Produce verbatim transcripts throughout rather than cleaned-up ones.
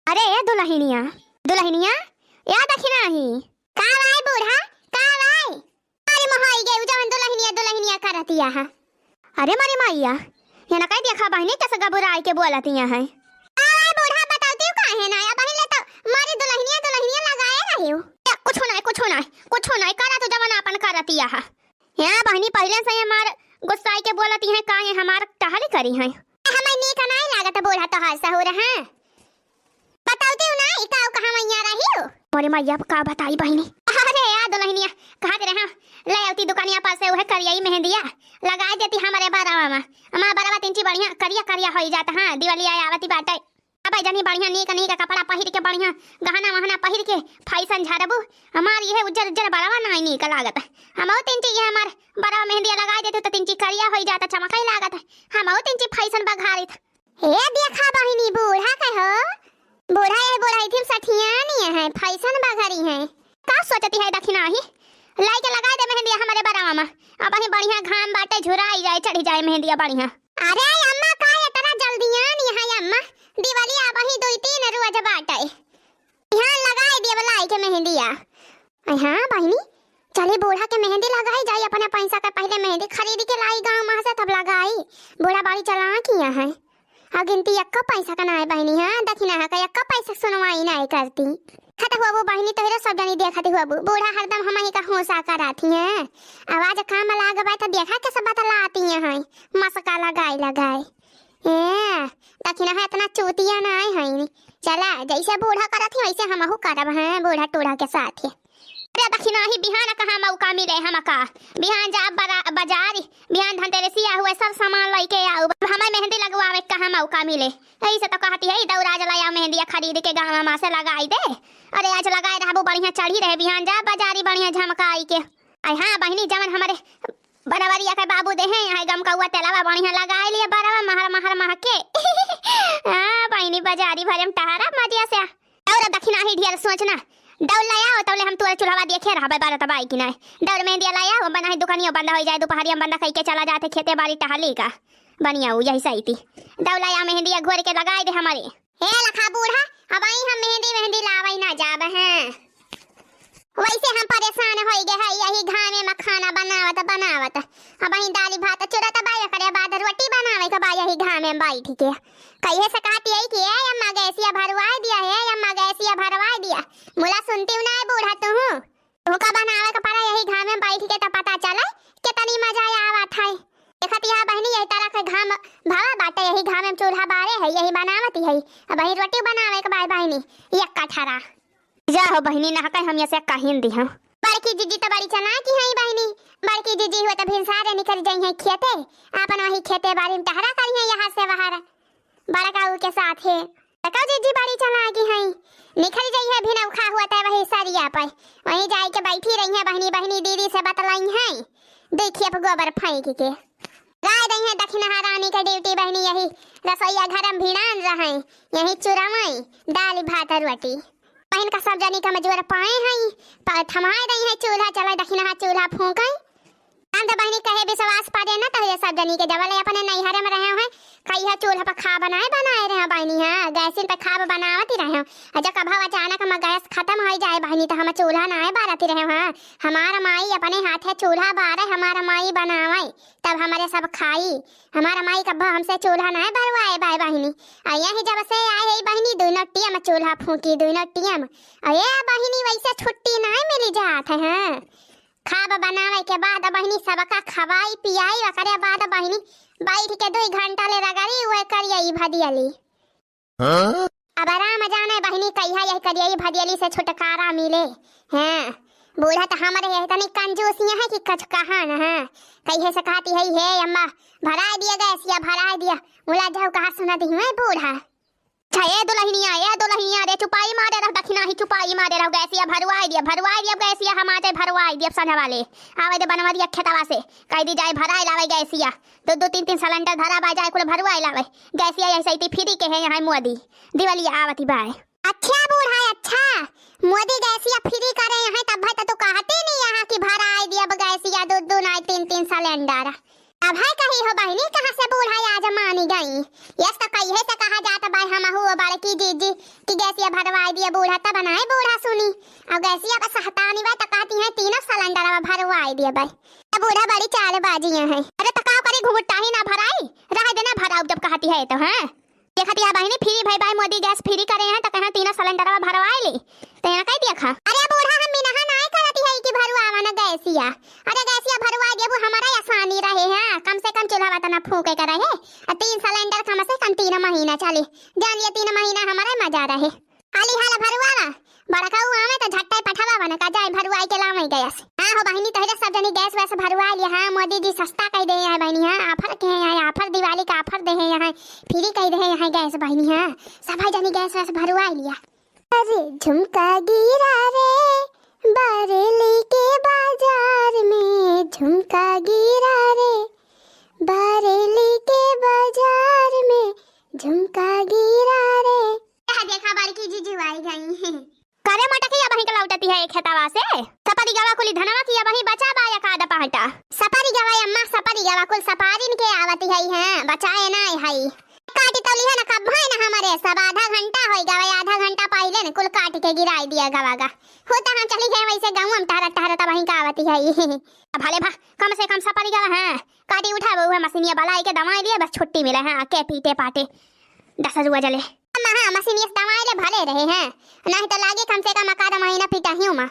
अरे ए दुलहिनिया, दुलहिनिया, या दखिनाही। का भाई बूढ़ा, का भाई? अरे मोहाई गए, उ जवन दुलहिनिया, दुलहिनिया करतिया है। अरे मारी माइया, ये ना कह देखा बहिनी कैसे गबुराई के बोलतिया है। का भाई बूढ़ा, बतौती काहे ना, या बहिन ले तो मारी दुलहिनिया, दुलहिनिया लगाए रही हूँ। या कुछ ना, कुछ ना, कुछ ना, करा तो जवन आपन करतिया है। या बहिनी पहिले से हमार गुस्साई के बोलती है, का ये हमार टहल करी है। हमें नीक नाई लागत बूढ़ा तोहार सहूर है। बतौती हूँ ना, ई का कहाँ मैया रही हो? अरे मैया, अब का बताई बहिनी। अरे या दुलहिनिया, कहा दे रहे हैं, ले आती दुकानिया पर से उहे करियाई मेहंदिया, लगाई देती हमरे बरवा में। हमार बरवा तिनची बढ़िया करिया करिया होई जात, हाँ, दिवाली आया आवती बाटे। अब जनी बढ़िया नीक नीक कपड़ा पहिर के, बढ़िया गहना वहना पहिर के फैशन झारबू। हमार इहे उज्जर उज्जर बरवा नाई नीक लागत। हमहू तिनची ये हमार बरवा मेहंदिया लगाई देती तो तिनची करिया होई जात, चमकई लागत। हमहू तिनची फैशन बघारित। ए देखा बहिनी, बूढ़ा के हो, बूढ़ा ये बूढ़ा इथिम सठियानी है, फैशन बघरी है। का सोचती है दखिनाही? लाई के लगाई दे मेहंदिया हमरे बरवा में। अबहीं बढ़िया घाम बाटे, झुराई जाए, चढ़ी जाए मेहंदिया बढ़िया। अरे अम्मा, का इतना जल्दियानी है अम्मा? दिवाली अबहीं दुई तीन रोज बाटे। यहाँ लगाई देब लाई के मेहंदिया। अरे हाँ बहिनी, चली बूढ़ा के मेहंदी लगाई जाई, अपने पैसा के पहिले मेहंदी खरीद के लाई गाँव में से, तब लगाई। बूढ़ा बड़ी चालाक हियाँ है। और गिनती एक्को पैसा का ना है बहिनी, हाँ, दखिना है का एक्को पैसा सुनवाई ना करती। खत हुआ वो बहिनी, तोहरे सब जनी देखत हुआ वो, बूढ़ा हरदम हमही का होसा कराती है। आवाज काम लाग बाय तो देखा कैसे बतलाती है, मस्का लगाई लगाई। ए, दखिना है इतना चूतिया ना है, है नी। चला, जैसे बूढ़ा करत ही, वैसे हमहू करब, हैं, बूढ़ा टूढ़ा के साथ ही। अरे दखिना ही बिहान कहाँ मौका मिले हमका? बिहान जा बरा-, बाजारी, बिहान धनतेरसिया हुए सब सामान लेके आऊ। अब हमें मेहंदी लगवावे कहाँ मौका मिले? यही से तो कहती है, दौरा जलाया मेहंदिया खरीद के गाँव में से लगाई दे। अरे आज लगाए रहबू बढ़िया चढ़ी रहे, बिहान जा बाजारी बढ़िया झमकाई के। आई हाँ बहिनी, जवन हमारे बनवरिया के बाबू दे हैं, यहाँ गमकौआ तेलवा बढ़िया लगाए लिए बरवा महर महर महके। हाँ बहिनी, बाजारी भरे में टहरा मजिया से। और दखिना ही ढेर सोचना, दौड़ ले आओ, तौले हम तोर चूल्हा देखे रहबे बारत बाई कि नहीं। दौड़ मेहंदिया ले आओ, बना ही दुकानियों बंद हो जाए, दोपहरिया में बंद कई के चला जाते खेते बाड़ी टहली का। बनिया उ यही सही थी। दौड़ ले आओ मेहंदिया घोर के लगाए दे हमारे। हे लखा बूढ़ा, अब आई हम मेहंदी, मेहंदी लावई ना जाब हैं। वैसे हम परेशान होई गए है, यही घामे में खाना बनावत, बनावत। अब आई दाली भात चुरत बाई, ओकरे बाद रोटी बनावे के बा यही घामे में बैठ के। कहिए से कहती है कि ए अम्मा गैसिया भरवाई दिया, ए अम्मा गैसिया भरवाई दिया। मुला सुनती हूँ ना बूढ़ा तू। तोहका बनावे के पड़ा यही घामे में बैठ के, त पता चले कितनी मजा आवत है। देखत यहाँ बहिनी, यही तरह के घाम भवा बाटे, यही घामे में चूल्हा बारे है, यही बनावती है। अब वही रोटी बनावे के बाद बहिनी, एक कठरा। जा हो बहिनी, नहके हम ऐसे कहिन दी हम। बड़की जीजी तो बड़ी चालाक ही है बहिनी, बड़की जीजी हुए तो भिनसारे निकल जाई है खेते, अपन वही खेते बाड़ी में टहरा करी है यहाँ से वहाँ। बड़का उ के साथे। देखो जीजी बड़ी चालाकी हैं, निकल जाई है भिनौखा हुआ तै वही सरिया पे, वहीं जाई के बैठी रही है बहिनी, बहिनी दीदी से बतलाई है, देखिए अब गोबर फेंक के गाय दई है दखिनहा रानी के ड्यूटी बहिनी, यही रसोईया घर में भिड़ान रहे, यही चुरवई दाल भात रोटी। बहिन का सब जनी कमजोर पाए हैं, प-, थमाए दई है चूल्हा, चला दखिनहा चूल्हा फूंकई। हम तो बहिनी कहे विश्वास पड़े ना, तो ये सब जनी के जब ले अपने नैहरे में रहे हैं, कहिया चूल्हा पर खा बनाए, बनाए रहे हैं बहिनी, हाँ, गैसिन पे खा बनावत ही रहे हैं। और जब कभा अचानक हम गैस खत्म हो जाए बहिनी, तो हम चूल्हा ना बारत ही रहे हैं, हाँ। हमार माई अपने हाथे चूल्हा बारे, हमार माई बनावे, तब हमारे सब खाई। हमार माई कभा हमसे चूल्हा ना भरवाए बाय बहिनी। आ यही जब से आए है बहिनी, दोनों टीम चूल्हा फूंकी, दोनों टीम। आ ये बहिनी वैसे छुट्टी ना मिली जात है, हाँ। खाब बनावे के बाद बहिनी सबका खवाई पियाई, ओकरे बाद बहिनी बैठ के दुई घंटा ले रगड़ी उहे करियई भदियली। हाँ? अब राम जाने बहिनी कहिया यह करियई भदियली से छुटकारा मिले। हाँ, बूढ़ा तो हमरे यह तनी कंजूसिया है कि कुछ कहा न है। कहिए से कहती है, "हे अम्मा, भराए दिया गैसिया, भराए दिया।" मुला जाऊ कहा सुना दी हुए बूढ़ा। अच्छा, ए दुलहिनिया, ए दुलहिनिया, रे चुपाई मारे रह, दखिना ही चुपाई मारे रह, गैसिया भरवाई दिया, भरवाई दिया गैसिया, हम आ जाए भरवाई दिया, संझा वाले आवे दे बनवरिया खेतवा से, कह दी जाए भराए लावे गैसिया, दो दो तीन तीन सिलेंडर धरा बा जाए, कुल भरवाए लावे गैसिया, ऐसे ही फ्री के है यहाँ मोदी, दिवाली आवती बाय। अच्छा बूढ़ा, अच्छा, मोदी गैसिया फ्री करे यहाँ, तब भाई तो तू कहती नहीं यहाँ कि भराए दिया गैसिया, दो दो नाई तीन तीन सिलेंडर। अब है कही हो बहिनी, कहाँ से बूढ़ा आज मानी गई? यस तो कहिए से कहा जात बाय हमहू बड़की जीजी कि गैसिया दिया बूढ़ा, तब नाहीं बूढ़ा सुनी। अब गैसिया का सहतानी बा त कहती हैं तीनों सिलेंडरवा भरवाई दिया भाई। त बूढ़ा बड़ी चालबाजी है। अरे त का करी, घुघुट्टा ही ना भराई, रह देना भराऊ जब कहती है तो, हैं? देखत या बहिनी, फ्री भई बाय, मोदी गैस फ्री करे हैं, त कहें तीनों सिलेंडरवा भरवाई ली। त यहाँ कही दिया खा। अरे बूढ़ा, हम मिनहा नाय करती है कि भरवावा ना गैसिया। अरे गैसिया भरवाई देबू, हमारा आसानी रहे हैं, कम से कम चूल्हा तना फूके के रहे। आ तीन सिलेंडर कम से कम तीन महीना चली, जान लिया तीन महीना हमारा मजा रहे। हाली हाल भरवावा, बड़का ऊ आवे त झट्टे पठवावा ना, का जाए भरवाई के लावे गैस। हाँ हो बहिनी, तोहरे सब जनी गैस वैस भरवाई लिया। हाँ, मोदी जी सस्ता कही दे हैं बहिनी। हाँ, offer के हैं, offer, दिवाली का offer दे हैं यहाँ, फ्री कही दे हैं यहाँ गैस बहिनी। हाँ, सब जनी गैस वैस भरवाई लिया। अरे झुमका गिरा रे बरेली के बाजार में, झुमका गिरा रे बरेली के बाजार में, झुमका गिरा रे। यह देखा बड़की जीजू आई गई हैं। करे मटकी अबहीं के लौटती है खेतवा से। सपरी गवा कुली धनवा की अबहीं बचा बा एक आध पहटा। सपरी गवा अम्मा, सपरी गवा कुल सपारिन के आवती है, हैं, बचाए ना है। काटी तौली है ना कब है ना हमारे सब, आधा घंटा होई गवा, आधा घंटा पहिले न कुल काट के गिराई दिया गवा गा। हो त हम चली गए वैसे गाँव में टहरत टहरत अबहीं का आवती है। भले भा, कम से कम सपरी गवा, हैं, काटी उठा वो है मशीनिया बलाई के दवाई लिए, बस छुट्टी मिले, हैं, के पीटे पाटे दस जुआ जले। अम्मा, हाँ, मशीनिया से दवाई ले भले रहे हैं, नहीं तो लागे कम से कम एक आध महीना पिटा ही उमा।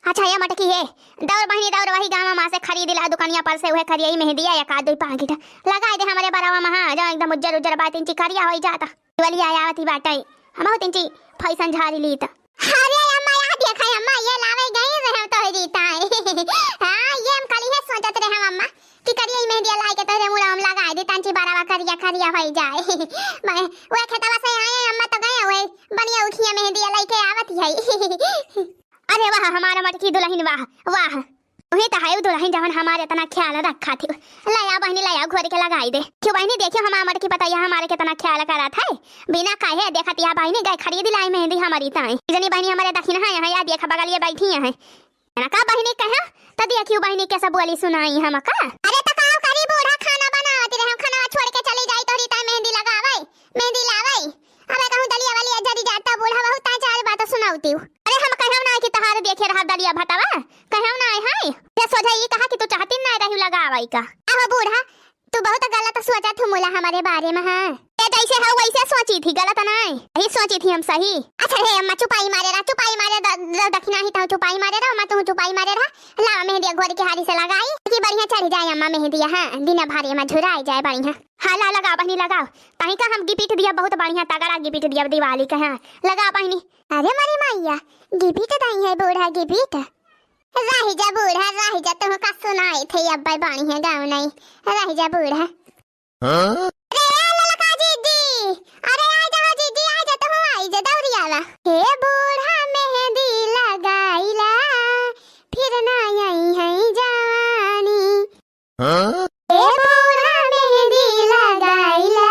अच्छा, ये मटकी है, दौड़ बहिनी दौड़, वही गाँव में से खरीद ला दुकानिया पर से, वह करिया ही मेहंदिया एक आध दुई पाकिट लगाई दे हमरे बरवा में, हाँ, जो एकदम उज्जर उज्जर बात इंची करिया होई जाता। दिवाली आया आवती बाटे, हम बहुत इंची फैशन झारी ली त। अरे अम्मा, यहाँ देखा अम्मा, ये लावे गई रहे हम तोहरी ताई। हाँ, ये हम कल ही सोचत रहे हम अम्मा, कि करिया ही मेहंदिया लाई के तोहरे मुड़ा हम लगाई दी, तांची बरवा करिया करिया होई जाए। मैं, वह खेतवा से आए अम्मा तो गए, वह बढ़िया उखिया मेहंदिया लाई के आवत है। अरे वाह, हमारा मटकी दुलहिन, वाह, वाह। उहे त है उ दुलहिन जवन हमारे इतना ख्याल रखा थी। लाया बहिनी, लाया घोर के लगाई दे। क्यों बहिनी, देखियो हमारा मटकी पतैया हमारे कितना ख्याल करत है। बिना कहे देखत या बहिनी गए खरीद लाई मेहंदी हमारी ताई। इतनी बहिनी हमारे दखिन है, यहाँ या देख बगलिए बैठी है। ना का बहिनी कहे, त देखियो बहिनी के सब बोली सुनाई हम का। अरे त का करी बूढ़ा, खाना बनावत रहे, खाना छोड़ के चली जाई तोहरी ताई मेहंदी लगावे, मेहंदी लावे। अबे कहूँ दलिया वाली जरी जाता बूढ़ा, बहुत ताई चार बात सुनावती हूँ। अरे हम कहम ना कि तहार देखे रहा दलिया भतवा, कहम ना है। ते सोझा ई कहा कि तू चाहती ना रही लगावे का। आहो बूढ़ा, तू बहुत गलत सोचा थू मुला हमारे बारे में, हाँ। ते जैसे हो वैसे सोची थी, गलत ना है, यही सोची थी हम सही। अच्छा हे अम्मा, चुपाई मारे रहा, चुपाई मारे द-, द-, दखिना ही तो चुपाई मारे रहा, अम्मा तू चुपाई मारे रहा। लावा मेहंदिया घोर के हारी से लगाई कि बढ़िया चढ़ जाए अम्मा मेहंदिया, हाँ, दिन भरे में झुराई जाए बढ़िया। हाँ, ला, लगाओ बहिनी, लगाओ। तहीं का हम गिफ्ट दिया, बहुत बढ़िया तगड़ा गिफ्ट दिया दिवाली का, हाँ। लगाओ बहिनी। अरे मोरी मैया, गिफ्ट दई है बूढ़ा, गिफ्ट। रही जा बूढ़ा, रही जा, तुहका सुनाई थे, अब्बे बढ़िया गाँव नहीं। रही जा बूढ़ा। हाँ? अरे ए ललका जीजी, अरे आ जा जीजी, आ जा, तुहू आई जा, दौरी आवा। हे बूढ़ा मेहंदी लगाइला, फिर ना आई है जवानी। हाँ? ए बूढ़ा मेहंदी लगाइला,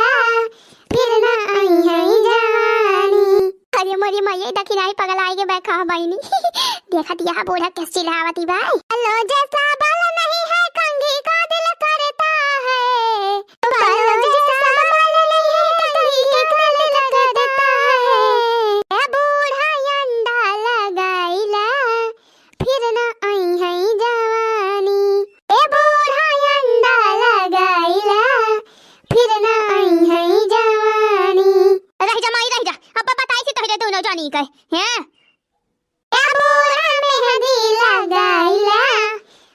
फिर ना आई है जवानी। अरे मोरी मैया, दखिनाई पगल आएगे बैठा बहिनी। देखत या बूढ़ा कैसे चिल्लावती बाई। बोलो जैसा बल नहीं है, कंघी का दिल करता है। बोलो जैसा बल नहीं है, कंघी का दिल करता है। ए बूढ़ा अंडा लगाइला, फिर ना आई है जवानी। ए बूढ़ा अंडा लगाइला, फिर ना आई है जवानी। रह जा माई, रह जा। अब बताई थी तोहरे दोनों जानी का, हैं? ए बूढ़ा मेहंदी लगाइला,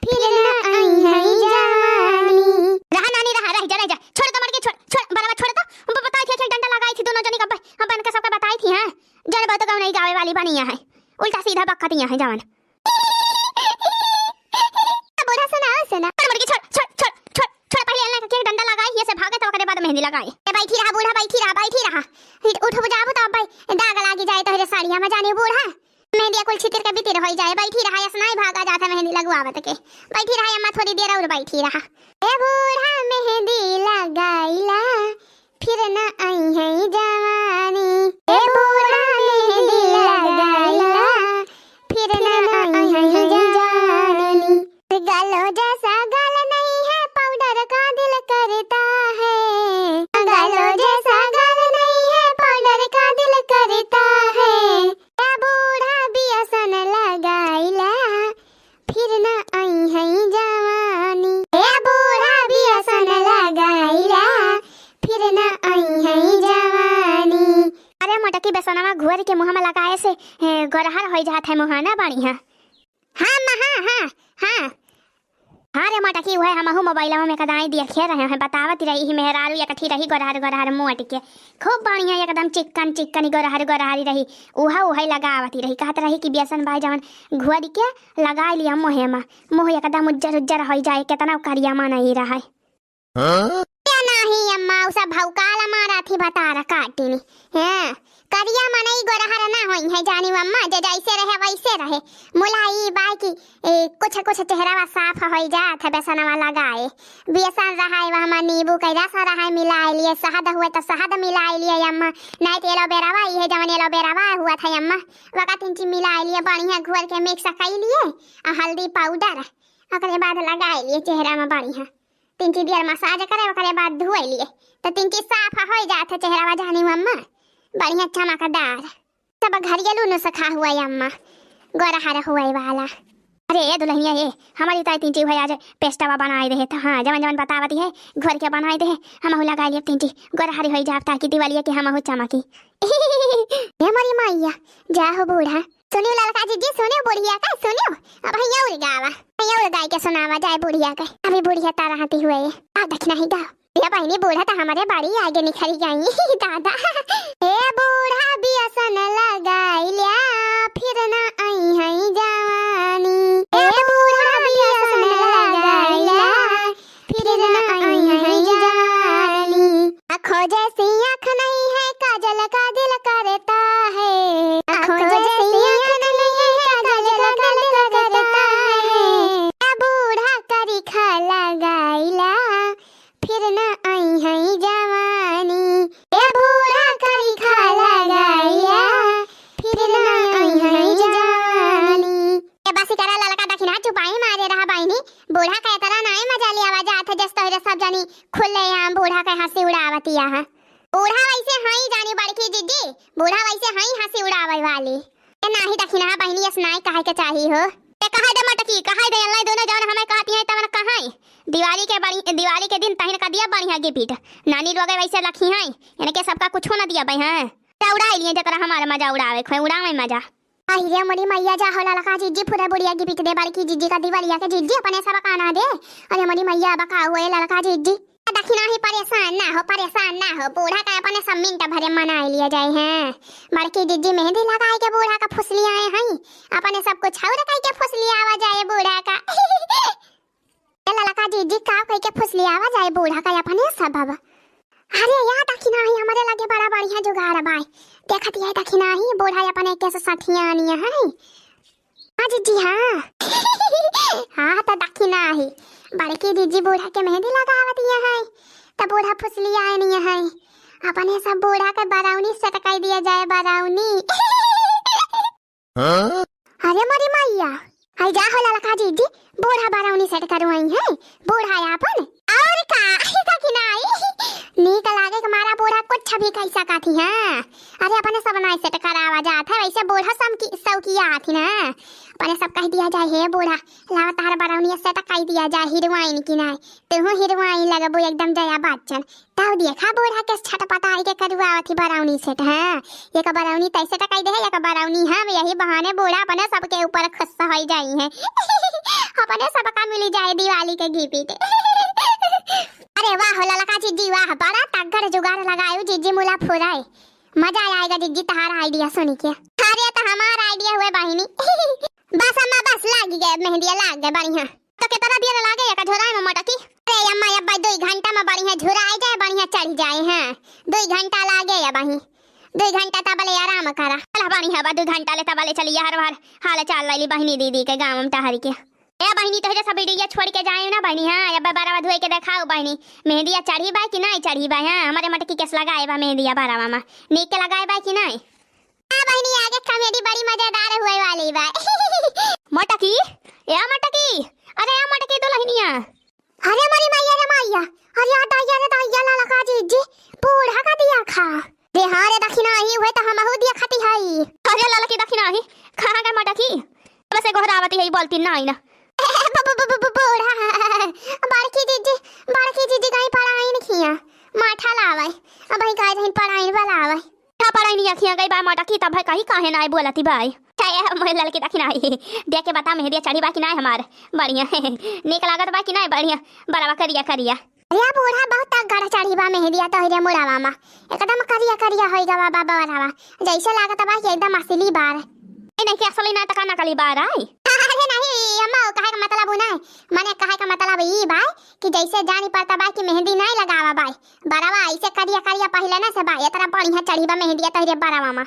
फिर ना आई है जवानी। रहा नानी, रहा, रह जा, रह जा। छोड़ कमर के, छोड़, छोड़, बरवा छोड़ तो। अब बताई थी, एक डंडा लगाई थी दोनों जानी का, अब, अब इनका सबका बताई थी, हैं? जन बहुत गाँव नहीं गावे वाली बनी है, उल्टा सीधा बकतियाँ हैं जवान। बूढ़ा सुनाओ, सुना। अरे मुर्गी, छोड़, छोड़, छोड़, छोड़, छोड़, पहले इनका के डंडा लगाई, ये से भागे तो ओकरे बाद मेहंदी लगाई। ए, बैठी रहा बूढ़ा, बैठी रहा, बैठी रहा। उठ बुझाबू तो अब भाई दाग लागी जाए तोहरे साड़िया में, जाने बूढ़ा। मेहंदिया कुल छितिर के बितिर होई जाए, बैठी रहा, ऐसा नहीं भागा जाता मेहंदी लगवावत के। बैठी रहा अम्मा, थोड़ी देर और बैठी रहा। ए बूढ़ा मेहंदी लगाइला, फिर ना आई है जवानी। ए बूढ़ा मेहंदी लगाइला, फिर ना आई है जवानी। गालो जैसा गाल नहीं है, पाउडर का दिल करता है। गालो जैसा गाल नहीं है, पाउडर का दिल करता है। घोर के मुँह में लगाए से, ए, गोरहर होइ जात है मुँह ना बढ़िया। हाँ अम्मा, हाँ, हाँ, हाँ। हाँ रे मटकी, उहे हमहू मोबाइलवा में कदाई देखे रहे हैं, बतावत रही ही मेहरारू एक ठी रही गोरहर गोरहर मोट के, खूब बढ़िया एकदम चिक्कन चिक्कन गोरहर गोरहरी रही। उहे उहे लगावत रही, कहत रही कि बेसन बाई जवन घोर के लगाई लिया मुँहे में, मुँह एकदम उज्जर उज्जर होइ जाए, केतना करिया मनई रहे। हाँ? या नाही अम्मा, उ सब भौकाल मारा थी भतार काटिनी। हैं? करिया मनई गोरहर ना होई है जानी अम्मा, जे जैसे रहे वैसे रहे। मुला ई बाय कि, ए, कुछ कुछ चेहरावा साफ होई जात है बेसनवा लगाए। बेसन रहाए वह में नींबू के रस रहाए मिलाए लिए, शहद हुए तो शहद मिलाए लिए अम्मा, नहीं तो एलोवेरावा, इहे जवन एलोवेरावा हुआ था अम्मा, वका तिनची मिलाए लिए, बढ़िया घोर के mix कई लिए, आ हल्दी powder, ओकरे बाद लगाए लिए चेहरा में बढ़िया। तिनची देर massage करे, ओकरे बाद धोए लिए, तो तिनची साफ होइ जात है चेहरावा जानी अम्मा, बढ़िया चमकदार। सब घरेलू नुस्खा हुआ अम्मा, गोरहर हुए वाला। अरे ए दुल्हनिया ए, हमारी ताई तिनची हुए आज पेस्टवा बनाए दे है, तो हाँ, जवन जवन बतावती है, घोर के बनाए दे है, हमहू लगाए लिए तिनची, गोरहर होइ जाब, ताकि दिवालिया के हमहू चमकी। ए मोरी मैया, जा हो बूढ़ा, सुनियो ललका जिज्जी, सुनियो बुढ़िया का, सुनियो, अबहीं अउर गावा, अबहीं अउर गाय के सुनावा जाए बुढ़िया के। अभी बुढ़िया ता रहती हुए, अब देख नहीं गाओ। ए बहिनी, बूढ़ा तो हमरे बड़ी आगे निखरी गई, दादा। ए बूढ़ा बेसन लगाई ल्या, फिर ना आई है जवानी। ए बूढ़ा बेसन लगाई ल्या, फिर ना आई है जवानी। आँखों जैसी आँख नहीं है, काजल का दिल करता है। आँखों जैसी आँख नहीं है, काजल का दिल करता है। ए बूढ़ा करिखा लगाई ल्या, फिर ना आई है जवानी। ए बूढ़ा करिखा लगाई ल्या, फिर ना आई है जवानी। ए बस करा ललका दखिना, चुपाई मारे रहा बहिनी। बूढ़ा का एतरा नाई मजा लियावा जात है, जस तोहरे सब जनी खुलेआम बूढ़ा के हँसी उड़ावतिया है। बूढ़ा वैसे हई जानी बड़की जिज्जी, बूढ़ा वैसे हई हँसी उड़ावे वाली। ए नाही दखिना बहिनी, अस नाई कहे के चाही हो। ए कहे दे मटकी, कहे दे, अल्लाह दोनों जौन हमें कहती हैं तवन कहाई। दिवाली के बड़ी, दिवाली के दिन तहिन का दिया बढ़िया gift। नानी लोग वैसे लखी हैं, इनके सबका कुछो न दिया बई हैं। त उड़ाई लिए जतरा हमार मजा उड़ावे खोए, उड़ावे मजा। आई रे मोरी मैया, जा हो ललका जिज्जी, पूरा बुढ़िया gift दे बड़की जिज्जी का दिवालिया के जिज्जी, अपने सब का ना दे। अरे मोरी मैया, बका हुए ललका जिज्जी। दखिना ही परेशान ना हो, परेशान ना हो, बूढ़ा का अपने सब मिनट भरे मनाए लिया जाए हैं। बड़की जिज्जी मेहंदी लगाए के बूढ़ा का फुसलियाए हैं, अपने सब कुछ और कह के फुसलियावा जाए बूढ़ा का। ए ललका जिज्जी, का कह के फुसलियावा जाए बूढ़ा का अपने सब अब। अरे या दखिना ही हमरे लगे बड़ा बढ़िया जुगाड़ बाय, देखत ये दखिना ही बूढ़ा अपने के सठियानिया है। हाँ जिज्जी, हाँ। हाँ, त दखिना ही। बड़की जिज्जी बूढ़ा के मेहंदी लगावतिया है, त बूढ़ा फुसलियानिया है। अपने सब बूढ़ा के बरौनी set कई दिया जाए, बरौनी। हाँ? अरे मोरी मैया, हई जा हो ललका जिज्जी, बूढ़ा बरौनी set करवाई है, बूढ़ा आपन। और का, दखिना ही। नीक लागे के मारा बूढ़ा कुछ भी कह सकत ही, हाँ। अरे अपने सब नाई set करावा जात है, वैसे बूढ़ा सम की, सौकिया आथी ना। अपने सब कह दिया जाए, "हे बूढ़ा, लावा तहार बरौनिया set कई दिया जाए, हीरोइन की नाई। तुहू हीरोइन लगबू एकदम जया बच्चन।" तब देखा बूढ़ा के छटपटाई के करुआवत ही बरौनी set, हाँ। एक बरौनी तैसे टकाई दे है, एक बरौनी हम, यही बहाने बूढ़ा अपने सबके ऊपर खुश हो जाई है। अपने सबका मिली जाए दिवाली के gift। अरे वाह हो ललका जिज्जी वाह, बड़ा तगड़ जुगाड़ लगायू जिज्जी मुला फुराए। मजा आएगा जिज्जी तहार idea सुनी के। अरे तो हमार idea हुए बहिनी। बस अम्मा बस लाग गए मेहंदिया लाग गए बढ़िया। तो कितना देर लागे एका झुराए में मटकी? अरे अम्मा अब्बा दुई घंटा में बढ़िया झुराए जाए बढ़िया चढ़ जाए हैं। दुई घंटा लागे अबही। दुई घंटा तबले आराम करा। चल बढ़िया बा दुई घंटा ले तबले चली यार बाहर। हाल चाल लैली बहिनी दीदी के गाँव में टहर के। ए बहिनी, तोहरे सब video छोड़ के जाए ना बहिनी। हाँ, अब बरवा धोए के देखाओ बहिनी, मेहंदिया चढ़ी बा कि नहीं चढ़ी बा? हाँ, हमारे मटकी केस लगाए बा मेहंदिया बरवा मा, नीक के लगाए बा कि नहीं? हाँ बहिनी, आगे comedy बड़ी मजेदार हुए वाली बा। मटकी, ए मटकी, अरे ए मटकी दुल्हनिया। अरे मोरी मैया रे मैया, अरे आ दैया रे दैया, ललका जीजी, बूढ़ा का दिया खा। रे हाँ रे दखिना ही हुए तो हमहू दिया खाती हई। अरे ललकी दखिना ही, कहाँ गए मटकी? बस एगो हरावती है, बोलती नाई ना। ब-, ब-, ब-, ब-, बूढ़ा, बड़की जीजी, बड़की जीजी गई पढ़ाइन खिया, माठा लावे, अबही गई रही पढ़ाइन बलावे। का पड़ाइनी अखियाँ गई बा मटकी, तब भाई कही काहे नाई बोलती भाई। अच्छा, ये मोर ललकी दखिनाही, देख के बता मेहंदिया चढ़ी बा कि नाई हमार, बढ़िया नीक लागत बा कि नाई, बढ़िया, बरवा करिया करिया। अरे बूढ़ा, बहुत तगड़ चढ़ी बा मेहंदिया तोहरे मुड़ावा मा, एकदम करिया करिया होई गवा बा बरवा, जैसे लागत बा कि एकदम असली बार। ए, नहीं के असली ना, त का नकली बार आई? अरे नहीं अम्मा, वो कहे का मतलब उ नहीं, माने कहे का मतलब ई बा कि जैसे जानी पड़ता बा कि मेहंदी नहीं लगावा बा, बरवा ऐसे करिया करिया पहिले ना से बा, इतना बढ़िया चढ़ी बा मेहंदिया तोहरे बरवा मा।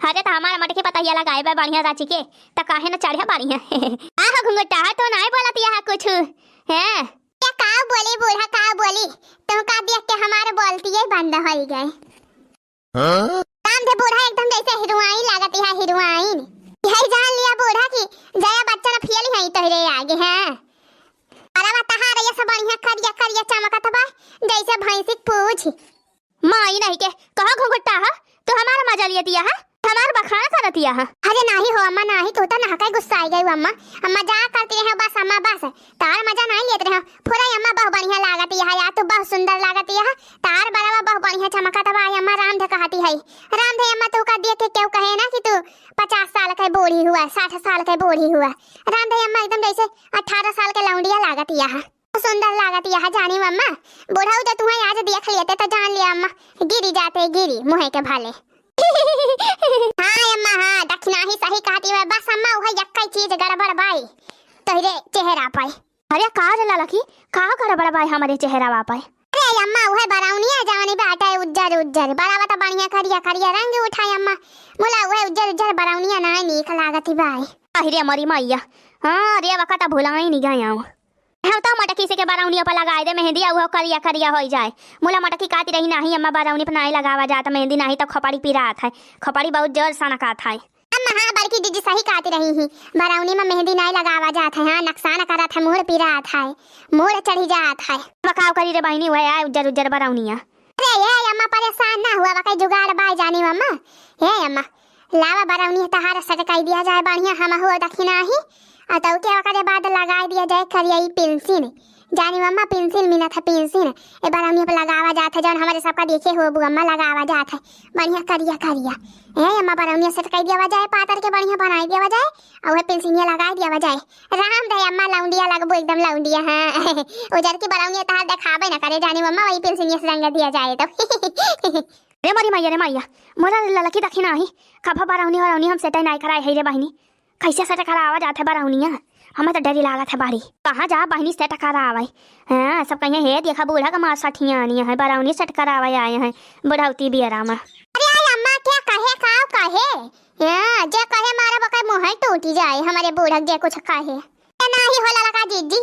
अरे त हमार मटकी पतहिया लगाए बा बढ़िया राची के, त काहे न चढ़े बढ़िया। आहो घुंघटा, तो नहीं बोलत यहाँ कुछ, हैं? ये का बोली बूढ़ा, का बोली? तुमका देख के हमार बोलती ही बंद होई गए। हाँ? काम दे बूढ़ा, एकदम जैसे हीरोइन लागत है, हीरोइन। यही जान लिया बूढ़ा कि जया बच्चन फेल है तोहरे आगे, हैं? अरे बा तहार ये सब बढ़िया करिया करिया चमकत बा, जैसे भैंसी के पूछ। माई नहीं के, कहा घुंघटा है? तू हमारा मजा लियतिया है, हमार बखान करतिया है। अरे नाही हो अम्मा, नाही, तू तो नहका गुस्सा आई गई अम्मा। अम्मा जा करती रहे बस, अम्मा बस, तार मजा नहीं लेत रहे। पूरा अम्मा बहुत बढ़िया लागती है यार, तू बहुत सुंदर लागती है। तार बरवा बहुत बढ़िया चमकत बा अम्मा, राम धे कहती है। राम धे अम्मा, तू का देख के क्यों कहे ना कि तू पचास साल के बूढ़ी हुआ, साठ साल के बूढ़ी हुआ। राम धे अम्मा एकदम जैसे अठारह साल के लौंडिया लागती है। सुंदर लागत यह जानी अम्मा, बुढ़ऊ जो तुम्हें आज देख लेते तो जान लिया अम्मा, गिरी जाते गिरी मुँहे के भाले। हाँ अम्मा, हाँ, दखिनाही सही कहती है। बस अम्मा, वह यक्कई चीज गड़बड़ बाई तोहरे चेहरा पे। अरे का रे ललकी, का गड़बड़ बाई हमारे चेहरा पे? अरे अम्मा, वह बरौनिया जानी बाटे उज्जर उज्जर, बड़ा बता बढ़िया करिया करिया रंग उठाए अम्मा, मुला वह उज्जर उज्जर बरौनिया ना नीक लागत बाई। अरे मरी मैया, हाँ रे वका त भुलाई नहीं गया हूँ। हम तो मटकी से के बरौनिया पर लगाए दे मेहंदी, अउ करिया करिया होई जाए। मुला मटकी कहती रही, "नाही अम्मा, बरौनी पर नाही लगावा जात मेहंदी, नाही तो खोपड़ी पिरात है, खोपड़ी बहुत जोर सनकात है।" अम्मा, हाँ, बड़की जीजी सही कहती रही ही, बरौनी में मेहंदी नाही लगावा जात है, हाँ, नुकसान करत है, मूड़ पिरात है, मूड़ चढ़ी जात है। अब काव करी रे बहिनी, वह आए उज्जर उज्जर बरौनिया। अरे ये अम्मा, परेशान ना हुआ, वकई जुगाड़ बाय जानी अम्मा। हे अम्मा, लावा बरौनी तहार सटकाई दिया जाए बढ़िया, हम हो दखिनाही। आ तो के ओकरे बाद लगाई दिया जाए करिया ई पेंसिल। जानी अम्मा, पेंसिल मिलत है, पेंसिल। ए बरौनी पर लगावा जात है, जौन हमारे सबका देखे हो बु अम्मा, लगावा जात है। बढ़िया करिया करिया। ए अम्मा, बरौनी सटकाई दिया जाए, पातर के बढ़िया बनाई दिया जाए। अउ है पेंसिलिया लगाई दिया जाए। राम दे अम्मा, लौंडिया लगबो एकदम लौंडिया, हाँ। उजर की बरौनी तहार देखाबे न करे, जानी अम्मा, वही पेंसिलिया से रंग दिया जाए तो। रे मरी मैया, रे मैया, मोरा ललकी दखिनाही, कभा बरौनी वरौनी हम सेटै नाई कराए है रे बहिनी। कैसे सेट करावा जात है बरौनिया? हमें तो डरी लागत है बड़ी। कहाँ जा बहिनी सेट करावे? हाँ, सब कहिए, "हे देखा बूढ़ा का मार सठियानी है, बरौनी सेट करावे आए हैं बुढ़ौती बियरा में।" अरे आई अम्मा, क्या कहे, का कहे? हाँ, जे कहे मारा बकर मुँह टूटी जाए, हमारे बूढ़ा जे कुछ कहे। ए, नाही होला लका जीजी,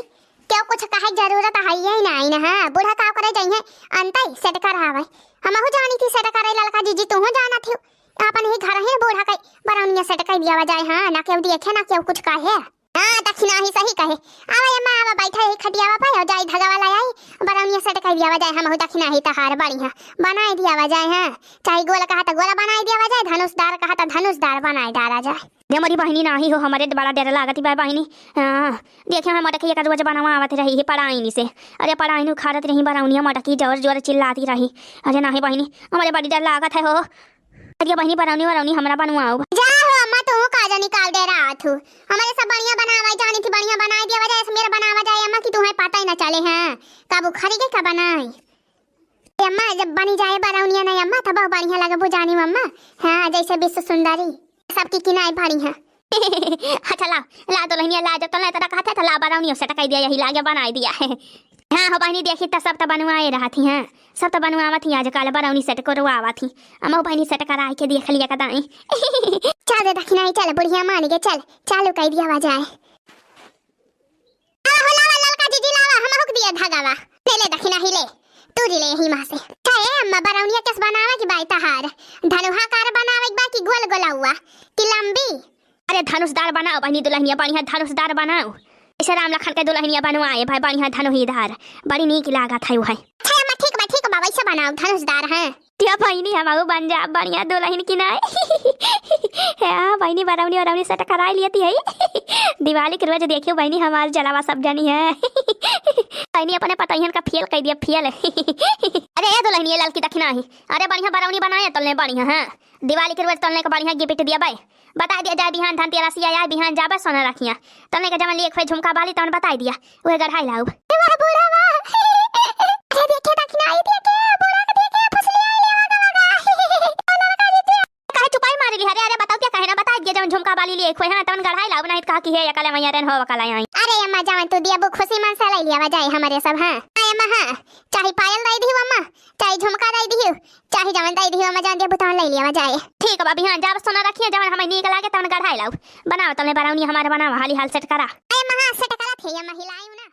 केहू कुछ कहे जरूरत है ये नाही ना, हाँ, बूढ़ा का करे जाइए, अंतई सेट करावे। हमहू जानी थी सेट करे ललका जीजी, तूहू जानत हो, अपन ही घर है बूढ़ा के बरौनिया सेट कर दिया जाए, हाँ, ना केहू देखे, ना केहू कुछ कहे। हाँ, दखिनाही सही कहे। आवा अम्मा, आवा, बैठा है खटियावा पे, और जाई धगावा लाई आई, बरौनिया सेट कर दिया जाए, हमहू दखिनाही तहार बढ़िया बनाई दिया जाए, हाँ, चाहे गोल कहा तो गोला बनाई दिया जाए, धनुषदार कहा तो धनुषदार बनाई डाला जाए। रे मोरी बहिनी, नाही हो, हमरे बड़ा डर लागत बा बहिनी। हाँ, देखे हम मटकी एक रोज बनवा आवत रही है पड़ाइनी से। अरे पड़ाइनी उखाड़त रही बरौनिया, मटकी जोर जोर चिल्लाती रही। अरे नाही बहिनी, हमरे बड़ी डर लागत है हो। अरे बहिनी, बरौनी वरौनी हमरा बनवाओ। जा हो अम्मा, तू का जानी काल डरात हो। हमरे सब बढ़िया बनावे जानी थी, बढ़िया बनाई दिया जाए, मेरा बनावा जाए अम्मा, कि तुम्हें पता ही ना चले, हाँ, कब उखड़ी के कब बनाई। ए अम्मा, जब बनी जाए बरौनिया नहीं अम्मा, तब बहुत बढ़िया लगे बुझानी अम्मा। हाँ, जैसे विश्व सुंदरी सबकी किनाई बढ़िया। अच्छा ला, ला दुल्हनिया ला, जब तो नहीं तो रखा था, तो ला बरौनिया सेट कर दिया, यही लागे बनाई दिया है। हाँ हो बहिनी, देखी तो सब तो बनवाए रहा थी, हाँ, सब तो बनवावा थी, आजकल बरौनी सेट करवावा थी। अम्मा बहिनी सेट कराई के देख लिया कदाई। चल रे दखिनाही, चल बुढ़िया मानी के, चल चालू कर दिया जाए। लावा हो, लावा, ललका जीजी, लावा, हमहू के दिया धागावा। ले, ले, दखिनाही ले, तू ले, ले, यही माँ से। का ए अम्मा, बरौनिया केस बनावा की बाई तहार? धनुहाकार बनावे की बा की गोल गोलौआ, की लंबी? अरे, धनुषदार बनाओ बहिनी दुल्हनिया, बढ़िया धनुषदार बनाओ। ऐसे राम लखन के दुल्हनिया बनवाए भाई, बढ़िया धनुहीदार, बड़ी नीक लागत है वो है। अच्छा अम्मा, ठीक बा, ठीक बा, वैसे बनाओ धनुषदार, हैं। तिया बहिनी, हमहू बन जा बढ़िया दुल्हन की नाई। हाँ बहिनी, बरौनी वरौनी सेट कराई लियती है। दिवाली के रोज देखियो बहिनी हमार जलावा सब जानी है। बहिनी अपने पतोहियन का फेल कइ दिया, फेल। अरे ए दुलहिनिया ललकी दखिनही, अरे बढ़िया बरौनी बनाए तलने बढ़िया, हाँ। दिवाली के रोज तलने का बढ़िया गिफ्ट दिया बाई। बताइ दिया जाए बिहान धनतेरसिया आए, बिहान जाबे सोना रखिया। तलने का जवन लिए खोए झुमका बाली तवन बताइ दिया, उहे गढ़ाई लाउब। ए वाह बूढ़ा वाह। अरे देखे दखिनही देखे, बूढ़ा के देखे, फसली आइल है, वागा, वागा। ओ लड़का जी, काहे चुपाई मारी ली? अरे, अरे, बताओ क्या कहे ना, बताइ दिया जवन झुमका बाली लिए खोए, हाँ, तवन गढ़ाई लाउब, नहीं तो कहा कि हे अकले मैया रेन हो अकले आई। अरे अम्मा, जवन तू दिया बू खुशी मन से लइ लिया जाए हमरे सब, हाँ। अरे अम्मा, हाँ, चाहे पायल दइ दिहु अम्मा, चाहे झुमका दइ दिहु, चाहे जवन दइ दिहु अम्मा, जवन दिया बू तवन लइ लिया जाए। ठीक बा, बिहान जाब सोना रखिया, जवन हमें नीक लागे तवन गढ़ाई लाउब। बनावा तलने बरौनी हमारे, बनावा, हाली हाल सेट करा। अरे अम्मा, हाँ, सेट करा थे अम्मा, हिलाई उन्हें।